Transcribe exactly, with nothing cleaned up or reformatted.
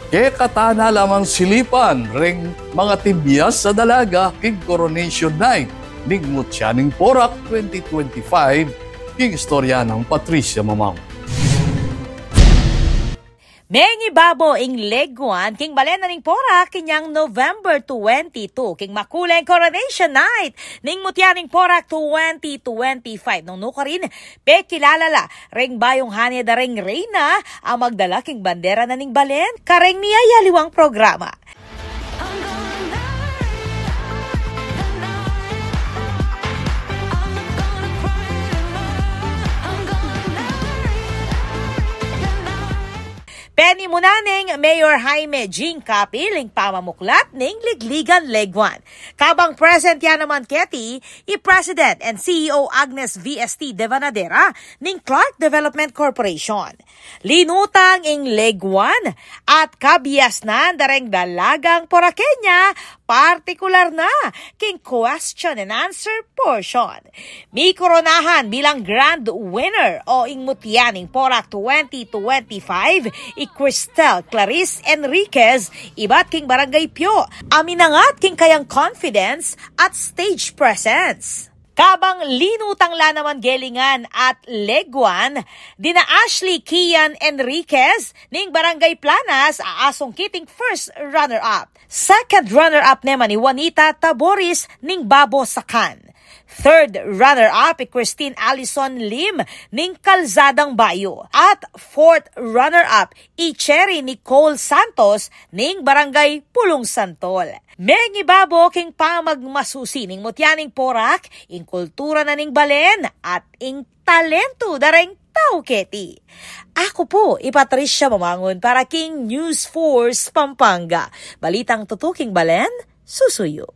Kekatamu na lamang silipan reng mga tibias a dalaga king Coronation Night ning Mutya ning Porac twenty twenty-five, king istorya nang Patricia Mamang. Mengibabo ing leguan king balen na ning Porac inyang November twenty-two king makuleng Coronation Night ning Mutya ning Porac twenty twenty-five. Nung nukarin, pekilala la reng bayung hane da reng reyna a magdala king bandera na ning balen kareng miyayaliwang programa. Penimunan neng Mayor Jaime Jing Capil ing pamamuklat ning ligligan leguan. Kabang present ya naman keti i President and C E O Agnes V S T Devanadera ning Clark Development Corporation. Linutang ing leguan at kabiasnan da reng dalagang Poraqueña, partikular na king question and answer portion. Mikoronahan bilang grand winner o ing Mutya ning Porac twenty twenty-five i Cristel Clarice Enriquez ibat king Barangay Pio a minangat king kayang confidence at stage presence. Kabang linutang la naman gelingan at leguan dina Ashley Kian Enriquez ning Barangay Planas a asungkit ing first runner-up. Second runner-up naman i Juanita Taboris ning Babo Sacan. Third runner-up i Christine Allison Lim ning Kalzadang Bayo. At fourth runner-up i Cherry Nicole Santos ning Barangay Pulong Santol. Mengibabo king pamagmasusi ning Mutya ning Porac, ing kultura na ning balen at ing talentu da reng tau keti. Aku pu i Patricia Mamangun para king News Force Pampanga. Balitang tutuking balen, susuyu.